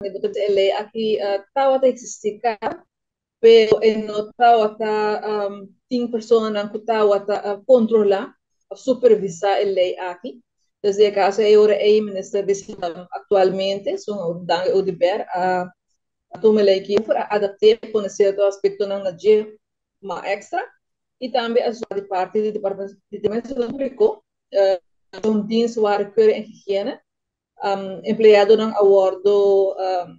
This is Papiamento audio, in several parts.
E lei aki tabata eksistí kaba, pero e no tabata tin personanan ku tabata kontrolá òf supervisá e lei aki. Dus den e kaso ei ora ei minister di aktualmente, señor Dangui Oduber, a tuma e lei aki over, a adapt'é, pone sierto aspektonan na dje mas èkstra i tambe a di parti di Departamento di Salud Públiko, un dienst Warenkeuring en Higiëne. Empleadonan a wordo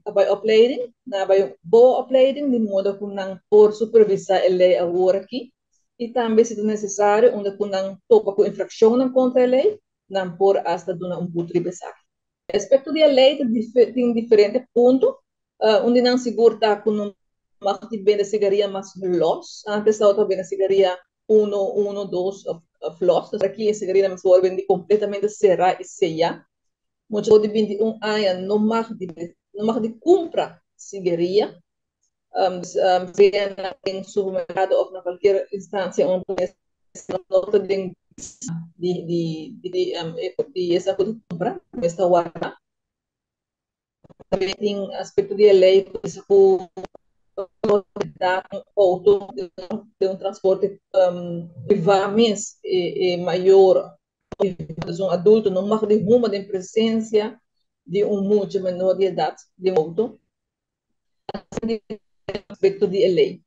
a bai opleiding, nan a bai un boa opleiding di modo ku nan por supervisá e lei awor aki i tambe si ta nesesario unda ku nan topa ku infrakshonnan kontra e lei, nan por asta duna un but riba esaki. Respekto di e lei ta tin diferente punto, un di nan sigur ta ku no mag di bende sigaria mas lòs, antes tabata bende sigaria uno, uno, dos of los. Dus aki e sigaria mester wòrdu bendi kompletamente será i seyá. Mucha for di 21 aña no mag di no mag di kumpra sigaria. Sea na den supermerkado òf na kualkier instansia unda no ta den di di di di esnan ku ta kumpra, mester warda. Tambe tin aspekto di e lei ku bisa ku da un outo den un transporte privá mes e mayor dus un adulto no mag di huma den presensia di un mucha menor di edat den outo. Aspekto di e lei.